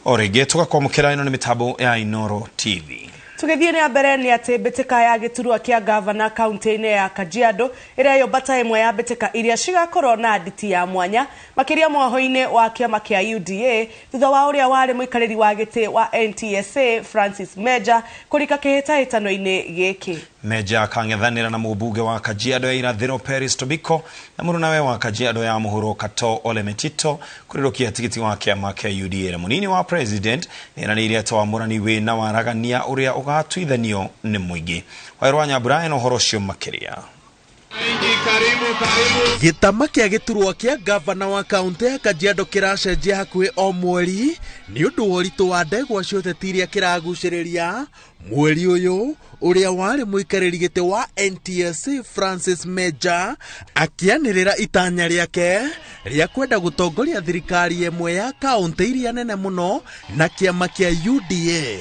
O rĩngĩ tũgakwamũkĩra, ĩno nĩ mĩtambo ya Inooro TV. Tũgĩthiĩ na mbere nĩ atĩ mbĩtĩka ya gĩturwa kĩa gavana kaunti-inĩ ya Kajiado ĩreyũmba ta ĩmwe ya mbĩtĩka iria cigakorwo na nditi ya mwanya makĩria mwaho-inĩ wa kĩama kĩa UDA, thutha wa ũrĩa warĩ mũikarĩri wa gĩtĩ wa NTSA Francis Meja kũrika kĩhĩtahĩtano-inĩ gĩkĩ. Meja akang'ethanĩra na mũmbunge wa Kajiado ya Irathĩro Peris Tobiko na mũrunawe wa Kajiado ya Mũhuro Kato Ole Metito kũrĩrũkia tigiti wa kĩama kĩa UDA. Na mũnini wa president nĩeranĩire atĩ wamũrani wĩna waragania ũrĩa ũgatuithanio nĩ mũingĩ. Wairũ wa Nyambura ena ũhoro ũcio makĩria. Gĩtama kĩa gĩturwa kĩa gavana wa kaunti ya Kajiado kĩracenjia hakuhĩ o mweri nĩ ũndũ wa ũritũ wa ndegwa cia ũteti iria kĩragucĩrĩria. Mweri ũyũ, ũrĩa warĩ mũikarĩri gĩtĩ wa NTSA Francis Meja akĩanĩrĩra itanya rĩake rĩa kwenda gũtongoria thirikari ĩmwe ya kaunti iria nene mũno na kĩama kĩa UDA.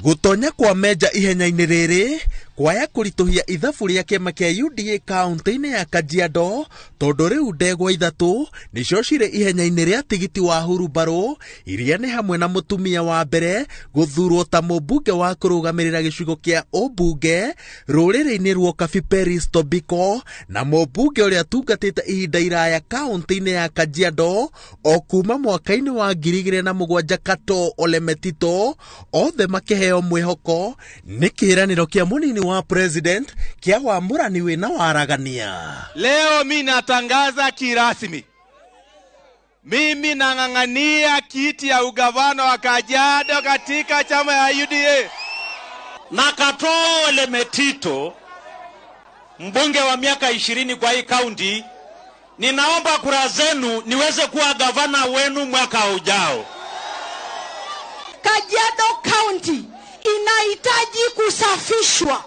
Gũtonya kwa Meja ihenya-inĩ rĩrĩ kwaya kũritũhia ithabu rĩa kĩama kĩa UDA kaunti-inĩ ya Kajiado, tondũ rĩu ndegwa ithatũ nĩcio cirĩ ihenya-inĩ rĩa tigiti wa hurumbarũ, iria nĩ hamwe na mũtumia wa mbere gũthurwo ta mũmbunge wa kũrũgamĩrĩra gĩcigo kĩa ũmbunge rũrĩrĩ-inĩ rwa Okabi Peris Tobiko, na mũmbunge ũrĩa tungatĩte ihinda iraya kaunti-inĩ ya Kajiado o kuma mwaka-inĩ wa 2007 Kato Ole Metito, othe makĩheo mwĩhoko nĩ kĩĩranĩro kĩa mũnini wa president kĩa wamũrani wĩna waragania. Leo mi natangaza kirasmi, mimi nang'ang'ania kiti ya ugavana wa Kajiado katika chama ya UDA. Na Katoo Ole Metito, mbunge wa miaka 20 kwa hii kaunti, ninaomba kura zenu niweze kuwa gavana wenu mwaka ujao. Kajiado County inahitaji kusafishwa.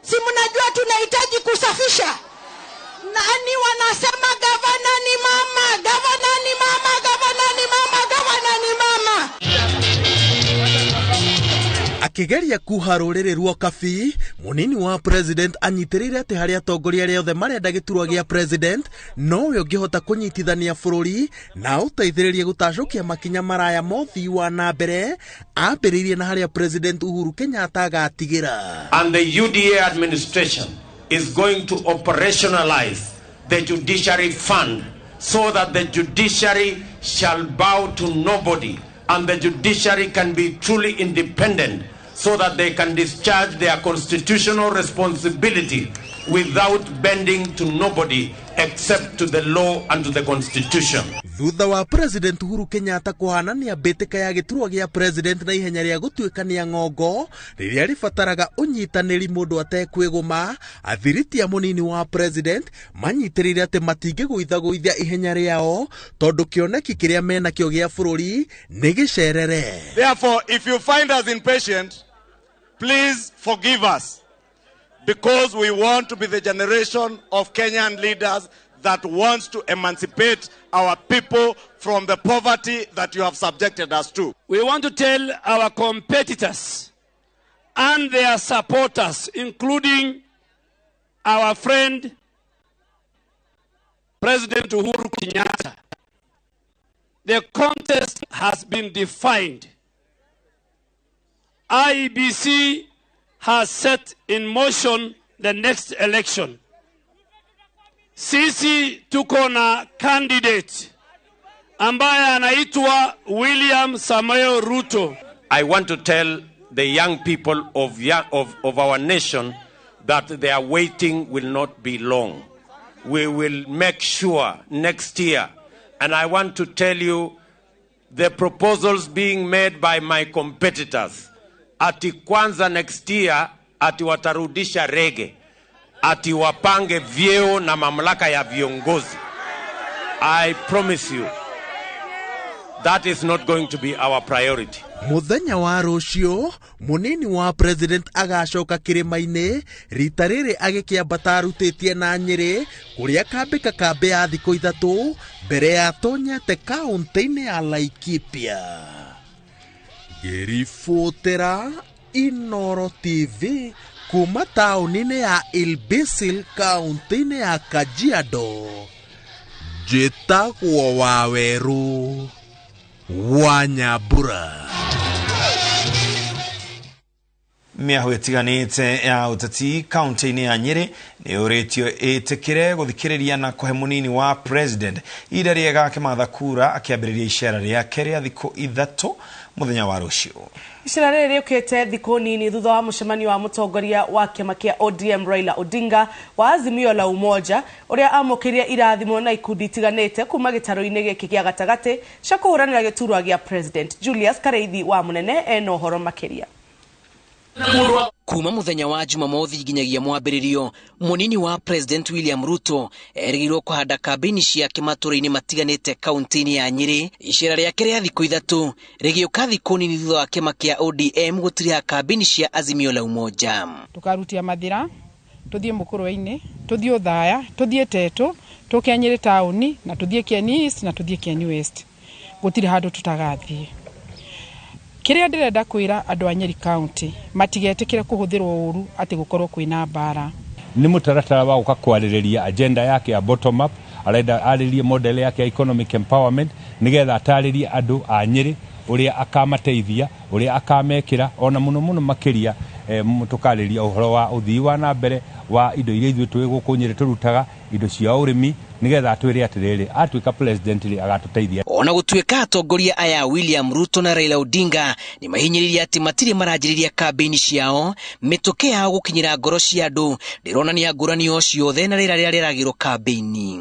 Si mnajua tunahitaji kusafisha? Nani wanasema gavana ni mama, gavana ni mama, gavana ni mama, gavana ni mama. Akĩgeria kuha rũrĩrĩ rwa Okabi, mũnini wa president anyitĩrĩire atĩ harĩ atongoria arĩa othe marenda gĩturwa gĩa president, nowe ũngĩhota kũnyitithania bũrũri na ũteithĩrĩrie gũtacũkia makinya maraya ma ũthii wa na mbere, ambĩrĩirie na harĩa President Uhuru Kenyatta agatigĩra. And the UDA administration is going to operationalize the judiciary fund so that the judiciary shall bow to nobody and the judiciary can be truly independent so that they can discharge their constitutional responsibility without bending to nobody except to the law and to the constitution. Thutha wa President Uhuru Kenyatta kũhanania mbĩtĩka ya gĩturwa gĩa president na ihenya rĩa gũtuĩkania ng'ongo rĩrĩa rĩbataraga ũnyitanĩri mũndũ atekwĩgũma, athiriti a mũnini wa president manyitĩrĩire atĩ matingĩgũithagũithia ihenya rĩao tondũ kĩoneki kĩrĩa menakĩo gĩa bũrũri nĩ gĩcerere. Therefore, if you find us impatient, please forgive us, because we want to be the generation of Kenyan leaders that wants to emancipate our people from the poverty that you have subjected us to. We want to tell our competitors and their supporters, including our friend President Uhuru Kenyatta, the contest has been defined. IEBC has set in motion the next election. Sisi tuko na candidate ambaye anaitwa William Samoei Ruto. I want to tell the young people of our nation that their waiting will not be long. We will make sure next year, and I want to tell you the proposals being made by my competitors, ati kwanza next year, ati watarudisha rege, ati wapange vyeo na mamlaka ya viongozi. I promise you, that is not going to be our priority. Mũthenya wa rũciũ, mũnini wa president agacoka kĩrĩma-inĩ rita rĩrĩ agĩkĩambata arutĩtie na Nyĩrĩ kũrĩa kambĩka kambĩ ya thikũ 3 mbere ya tonyete kaunti-inĩ ya Laikipia. Ngĩribotera Inooro TV Kuma taũni-inĩ ya Ilbisil kaunti-inĩ ya Kajiado, njĩtagwo Waweru wa Nyambura. Mĩahũ ĩtiganĩte ya ũteti kaunti-inĩ ya Nyĩrĩ nĩ yũrĩtio ĩtĩkĩre gũthikĩrĩria na kũhe mũnini wa president ihinda rĩega akĩmatha kura akĩambĩrĩria icera rĩake rĩa thikũ 3 mũthenya wa rũciũ. Icera rĩrĩ rĩũkĩte thikũ nini thutha wa mũcemanio wa mũtongoria wa kĩama kĩa ODM Raila Odinga wa Azimio la Umoja ũrĩa amũkĩrie irathimo na ikundi itiganĩte kuma gĩtarũ-inĩ gĩkĩ gĩa gatagatĩ cia kũhũranĩra gĩturwa gĩa president. Julius Kareithi wa Mũnene ena ũhoro makĩria. Kuma muthenya wa Jumamothi nginyagia mwambĩrĩrio, mũnini wa President William Ruto erĩgĩrĩirwo kũhanda kambĩini ciake matũũra-inĩ matiganĩte kaunti-inĩ ya Nyĩrĩ. Icera rĩake rĩa thikũ 3 rĩgĩũka thikũ nini thutha wa kĩama kĩa ODM gũtiriha kambĩini cia Azimio la Umoja. Tũkarutia Mathira, tũthiĩ Mũkũrwe-inĩ, tũthiĩ Othaya, tũthiĩ Tetu, tũke Nyĩrĩ taũni, na tũthiĩ Kieni East na tũthiĩ Kieni West. Gũtirĩ handũ tũtagathiĩ. Kĩrĩa ndĩrenda kwĩra andũ a Nyeri County matigetĩkĩre kũhũthĩrwo ũru atĩ gũkorwo kwĩna mbara. Nĩ mũtaratara wa gũka kwarĩrĩria agenda yake ya bottom up, arenda arĩrĩrie model yake ya economic empowerment nĩgetha atarĩrie andũ a Nyĩrĩ ũrĩa akamateithia, ũrĩa akamekĩra, ona mũno mũno makĩria tũkarĩria ũhoro wa ũthii wa na mbere wa indo iria ithuĩ twĩ gũkũ Nyĩrĩ tũrutaga, indo cia ũrĩmi, nĩgetha atwĩre atĩrĩrĩ, atuĩka president rĩ agatũteithia. Ona gũtuĩka atongoria aya William Ruto na Raila Odinga nĩ mahinyĩrĩirie atĩ matirĩ maranjĩrĩria kambĩini ciao, mĩtũkĩ yao gũkinyĩra ngoro cia andũ ndĩronania ngũrani o ciothe na rĩera rĩrĩa rĩeragĩrwo kambĩini.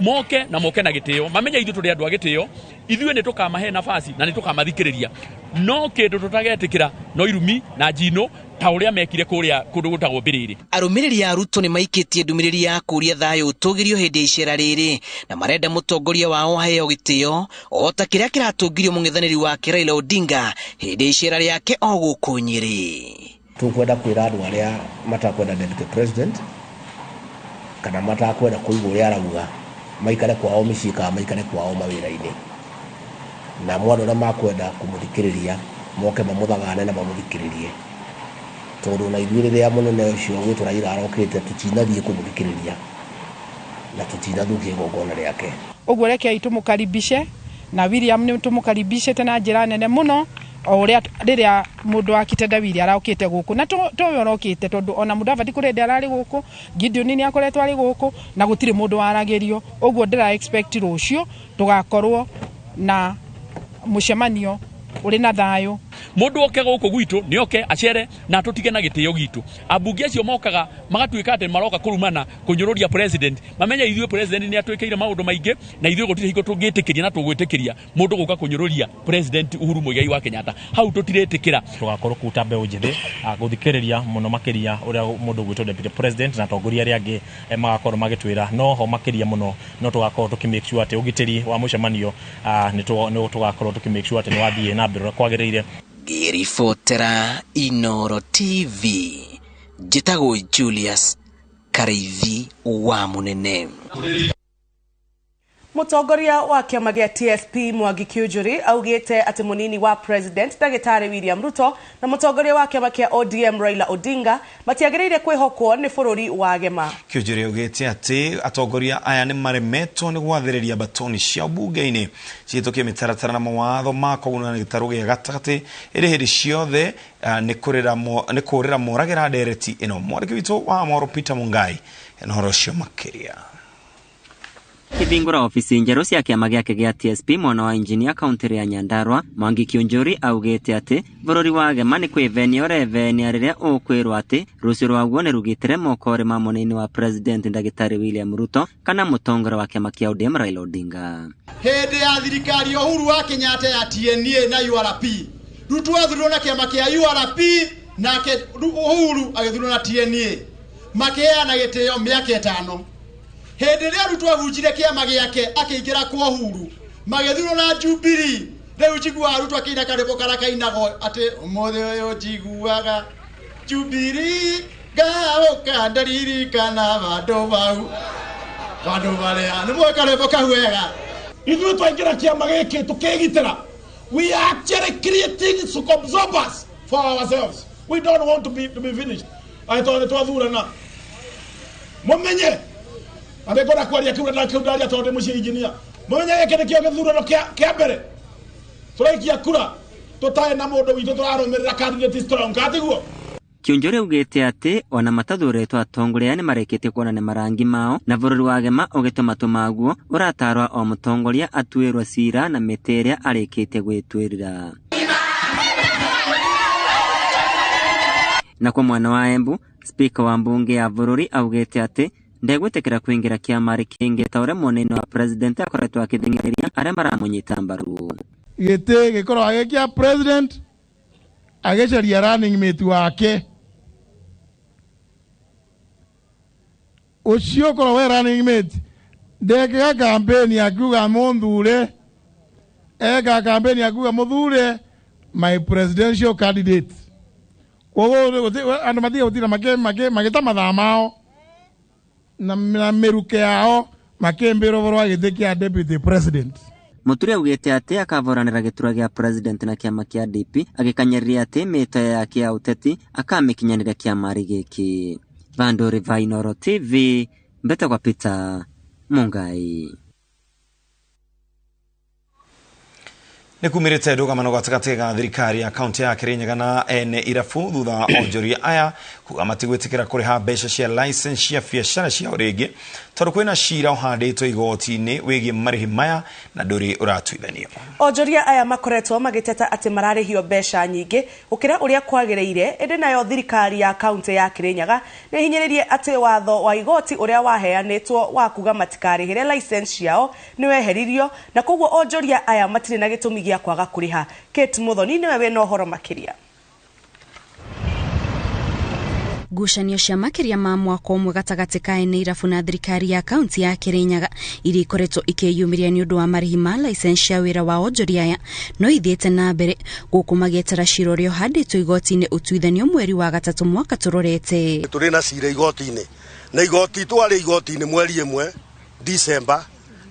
Moke na moke na gĩtĩo, mamenye ithuĩ tũrĩ andũ a gĩtĩo, ithuĩ nĩ tũkamahe nafasi na nĩ tũkamathikĩrĩria. No kĩndũ tũtagetĩkĩra no irumi na njino ta ũrĩa mekire kũrĩa kũndũ gwĩtagwo Mbĩrĩrĩ. Arũmĩrĩri a Ruto nĩ maikĩtie ndũmĩrĩri ya kũũria thayũ ũtũgĩrio hĩndĩ ya icera rĩrĩ na marenda mũtongoria wao aheo gĩtĩo o ta kĩrĩa kĩratũngirio mũng'ethanĩri wake Raila Odinga hĩndĩ ya icera rĩake o gũkũ Nyĩrĩ. Tũkwenda kwĩra andũ arĩa matakwenda deputy president kana matakwenda kũigua ũrĩa arauga maikare kwao mĩciĩ kana maikare kwao mawĩra-inĩ, na andũ arĩa makwenda kũmũthikĩrĩria moke mamũthagane na mamũthikĩrĩrie, tondũ na ithuĩ rĩrĩa mũnene ũcio gwĩtwo Raila arokĩte tũtinathiĩ kũmũthikĩrĩria na tũtinathukia igongona rĩake. Ũguo rekei tũmũkaribishe na William nĩ tũmũkaribishĩte na njĩra nene mũno o ũrĩa rĩrĩa mũndũ wa Kitendawili araũkĩte gũkũ na towe ũrokĩte, tondũ ona Mudavadi kũrĩ hĩndĩ ararĩ gũkũ, Gideon nĩ akoretwo arĩ gũkũ na gũtirĩ mũndũ waragĩrio. Ũguo ndĩra expect rũciũ tũgakorwo na mũcemanio ũrĩ na thayũ. Mũndũ oke gũkũ gwitũ nĩ oke acere na tũtige na gĩtĩo gitũ. Ambunge acio mokaga magatuĩka atĩ maroka kũrumana kũnyũrũria president, mamenye ithuĩ president nĩ atwĩkĩire maũndũ maingĩ na ithuĩ gũtirĩ hingo tũngĩtĩkĩria na tũgwĩtĩkĩria mũndũ gũka kũnyũrũria president Uhuru Muigai wa Kenyatta. Hau tũtirĩtĩkĩra. Tũgakorwo kũu ta mbeũ njĩthĩ gũthikĩrĩria mũno makĩria ũrĩa mũndũ gwĩtwo deputy president na atongoria arĩa angĩ magakorwo magĩtwĩra, no ho makĩria mũno no tũgakorwo tũkĩ make sure atĩ ũgitĩri wa mũcemanio nĩ tũgakorwo tũkĩ make sure atĩ nĩ wathiĩ na mbere ũrĩa kwagĩrĩire. Ngĩribotera Inooro TV, njĩtagwo Julius Kareithi wa Mũnene. Mũtongoria wa kĩama gĩa TSP Mwangi Kiunjuri augĩte atĩ mũnini wa president ndagĩtarĩ William Ruto na mũtongoria wa kĩama kĩa ODM Raila Odinga matiagĩrĩire kwĩhokwo nĩ bũrũri wa gema. Kiunjuri augĩte atĩ atongoria aya nĩ maremetwo nĩ gwathĩrĩria batoni cia bunge-inĩ cihĩtũkie mĩtaratara na mawatho ma kũgunana gĩtarũ gĩa gatagatĩ ĩrĩ hĩndĩ ciothe nĩ kũrĩra moragĩra ndereti ĩno. Mwandĩki witũ wa Moro Peter Mungai na ũhoro ũcio makĩria. Kĩhingũra ofici njerũ cia kĩama gĩake gĩa TSP mwena wa Engineer kaunti ya Nyandarua, Mwangi Kiunjuri augĩte atĩ bũrũri wa gema nĩ kwĩvenia ũrevenia rĩrĩa ũkwĩrwo atĩ rũciũ rwaguo nĩ rũgitĩre moko ma mũnini wa president ndagĩtarĩ William Ruto kana mũtongoria wa kĩama kĩa ODM Raila Odinga. Hĩndĩ ya thirikari ya Uhuru wa Kenyatta ya TNA na URP, Ruto athurirwo na kĩama kĩa URP nake Uhuru agĩthurwo na TNA, makĩheana gĩtĩo mĩaka 5. Hĩndĩ ĩrĩa Ruto abunjire kĩama gĩake akĩingĩra kwa Uhuru, magĩthurwo na Jubilee. Rĩu njiguaga Ruto akĩina karĩmbo karĩa kainagwo atĩ ũmũthĩ ũyũ njiguaga Jubilee ngaũka ndaririkana bandũ bau bandũ barĩa. Nĩ mũĩ karĩmbo kau wega. Ithuĩ twaingĩra kĩama gĩkĩ tũkĩgitĩra. We are actually creating absorbers for ourselves. We don't want to be finished. Aĩ tondũ nĩ twathurana. Mũmenye na nĩngwenda kwaria kiu na kiu ndaria tondũ ndĩ mũciĩ injinia. Mũmenye gĩkĩ nĩkĩo gĩthurano kĩa mbere tũraikia kura tũtarĩ na mũndũ witũ tũrarũmĩrĩra candidate strong katiguo. Kionjori augĩte atĩ ona matathuurĩtwo atongoria aya nĩmarĩkĩtie kuonania marangi mao na bũrũri wa gema ũgĩtũma maguo ũratarwa o mũtongoria atuĩrwo cira na mĩtĩ ĩrĩa arĩkĩtie gwĩtuĩrĩra. Nakuo mwena wa Embu, spika wa mbunge ya bũrũri augĩte atĩ ndegwĩtĩkĩra kũingĩra kĩama kĩngĩ ta ũrĩa mũnene wa president akoretwo akĩthing'ĩrĩria arĩa maramũnyita mbaru. Gĩtĩ gĩkorwo agĩkia president agĩcaria running mate wake ucio korwo we running mate ndekega campaign akiuga mũthure, eka campaign akiuga mũthure my presidential candidate. Koguo andũ matige gũtinda magĩta mathaa mao na mĩruke yao makĩmbĩrwo ũhoro wa gĩtĩ kĩa deputy president. Muturi augĩte atĩ akavoranĩra gĩturwa gĩa president na kĩama kĩa DP agĩkanyĩrĩria atĩ mĩto yake ya ũteti akamĩkinyanĩria kĩama gĩkĩ. Vandori va Inooro TV, mbete kwa Peter Mungai. Nĩkumĩrĩte ndũgamano gatagatĩ ga thirikari ya kaunti ya Kirinyaga na ene irabu thutha wa onjoria aya kuga matigwĩtĩkĩra kũrĩha mbeca cia license cia biacara ciao rĩngĩ tondũ kwĩna cira ũhandĩtwo igoti-inĩ wĩgiĩ marĩhi maya na ndũrĩ ũratuithanio. Onjoria aya makoretwo magĩteta atĩ mararĩhio mbeca nyingĩ gũkĩra ũrĩa kwagĩrĩire, ĩndĩ nayo thirikari ya kaunti ya Kirinyaga nĩ ĩhinyĩrĩirie atĩ watho wa igoti ũrĩa waheanĩtwo wa kuga matikarĩhĩre license ciao nĩweheririo na koguo onjoria aya matirĩ na gĩtũmi gĩa kwaga kũrĩha. Kate Muthoni nĩwe wĩna ũhoro makĩria. Ngucanio cia makĩria ma mwaka ũmwe gatagatĩ ka ene irabu na thirikari ya kaunti ya Kirinyaga iria ikoretwo ikĩyumĩria nĩ ũndũ wa marĩhi ma license cia wĩra wa onjoria aya no ithiĩte na mbere gũkũ magĩetera cira ũrĩa ũhandĩtwo igoti-inĩ ũtuithanio mweri wa gatatũ mwaka tũrorete. Tũrĩ na cira igoti-inĩ na igoti twarĩ igoti-inĩ mweri ĩmwe December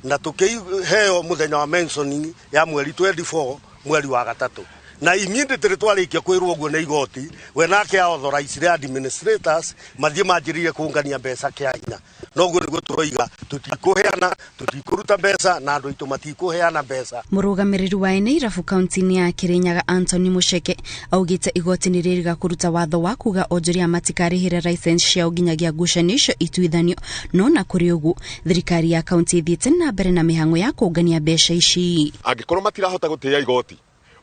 na tũkĩheo mũthenya wa mentioning ya mweri 24 mweri wa gatatũ na immediately twarĩkia kwĩrwo ũguo nĩ igoti we nake authorize administrators mathiĩ manjĩrĩrie kũngania mbeca kĩa hinya. Noguo nĩguo tũroiga tũtikũheana, tũtikũruta mbeca na andũ aitũ matikũheana mbeca. Mũrũgamĩrĩri wa ene irabu kaunti-inĩ ya Kirinyaga Anthony Mucheke augĩte igoti nĩ rĩrĩga kũruta watho wa kuga onjoria matikarĩhĩre license ciao nginyagia ngucanio icio ituithanio, no na kũrĩ ũguo thirikari ya kaunti ĩthiĩte na mbere na mĩhang'o ya kũngania mbeca ici. Angĩkorwo matirahota gũtĩĩa igoti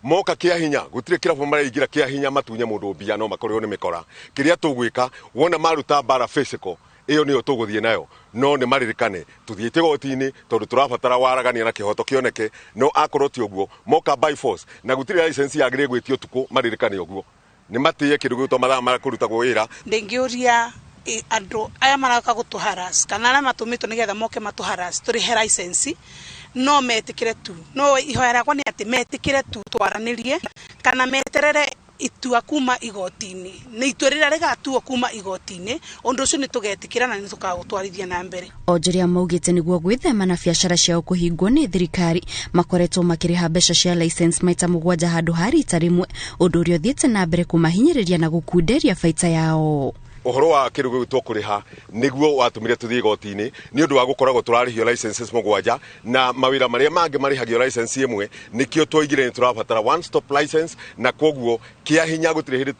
moka kia hinya gutire kirabu maraingira kia hinya matunye mundu mbia no makorirwo ni mikora kiria tugwika wona maruta bara physical iyo niyo tuguthie nayo no ni maririkane tuthiite igoti-inĩ tondu turabatara waragania na kihoto kioneke no akorwo ti uguo moka by force na gutire license yagire gwitio tuku maririkane uguo ni matiye kindu gwitwo mathaa ma kurutagwo wira. Ndingiuria andu aya maraka gutuharas kana aria matumitwo nigetha moke matuharas turihe license no metikire tu no ihoya rĩakwa nĩ atĩ metikire tu twaranĩrie kana meterere itua kuma igoti-inĩ nĩ itua rĩrĩa rĩgatuo kuma igoti-inĩ ũndũ ũcio nĩ tũgetĩkĩra na nĩ tũkagũtwarithia na mbere. Onjoria maugĩte nĩguo gwĩthema na biacara ciao kũhingwo nĩ thirikari makoretwo makĩrĩha mbeca cia license maita 7 handũ ha rita rĩmwe ũndũ ũrĩa ũthiĩte na mbere kũmahinyĩrĩria na gũkunderia baita yao. Ũhoro wa kĩndũ gĩgwĩtwo kũrĩha nĩguo watũmire tũthiĩ igoti-inĩ nĩ ũndũ wa gũkoragwo tũrarĩhio licenses 7 na mawĩra marĩa mangĩ marĩhagio license ĩmwe nĩkĩo twoigire nĩ tũrabatara one stop license na koguo kĩa hinya gũtirĩ hĩndĩ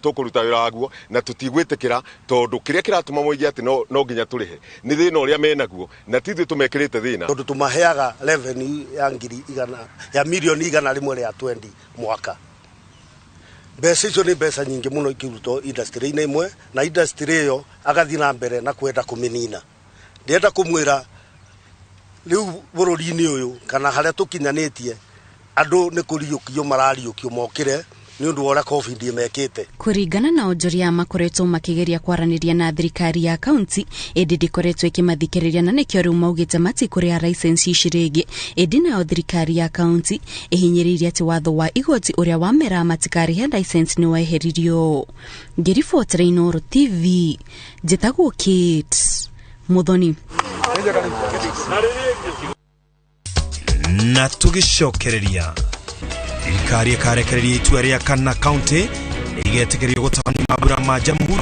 tũkũruta wĩra waguo na tũtigwĩtĩkĩra tondũ kĩrĩa kĩratũma moige atĩ no nginya tũrĩhe nĩ thĩna ũrĩa menaguo na ti ithuĩ tũmekĩrĩte thĩna. Tondũ tũmaheaga revenue ya 100,000 ya mirioni 120 mwaka. Mbeca icio nĩ mbeca nyingĩ mũno ikĩrutwo industry-inĩ ĩmwe na industry ĩyo agathiĩ na mbere na kwenda kũmĩnina. Ndĩrenda kũmwĩra rĩu bũrũri-inĩ ũyũ kana harĩa tũkinyanĩtie andũ nĩ kũriũkio marariũkio mokĩre nĩ ũndũ wa ũrĩa COVID mekĩte. Kũringana na onjoria makoretwo makĩgeria kwaranĩria na thirikari ya kaunti ĩndĩ ndĩkoretwo ĩkĩmathikĩrĩria na nĩkĩo rĩu maugĩte matikũrĩha license ici rĩngĩ, ĩndĩ nayo thirikari ya kaunti ĩhinyĩrĩirie atĩ watho wa igoti ũrĩa wameraga matikarĩhe license nĩ weheririo. Ngĩribotera Inooro TV njĩtagwo Kate Muthoni. Na tũgĩcokereria thirikari ĩkarekereria itua rĩa kana kaunti nĩ igetĩkĩrio gũtabania mambura ma jamhuri.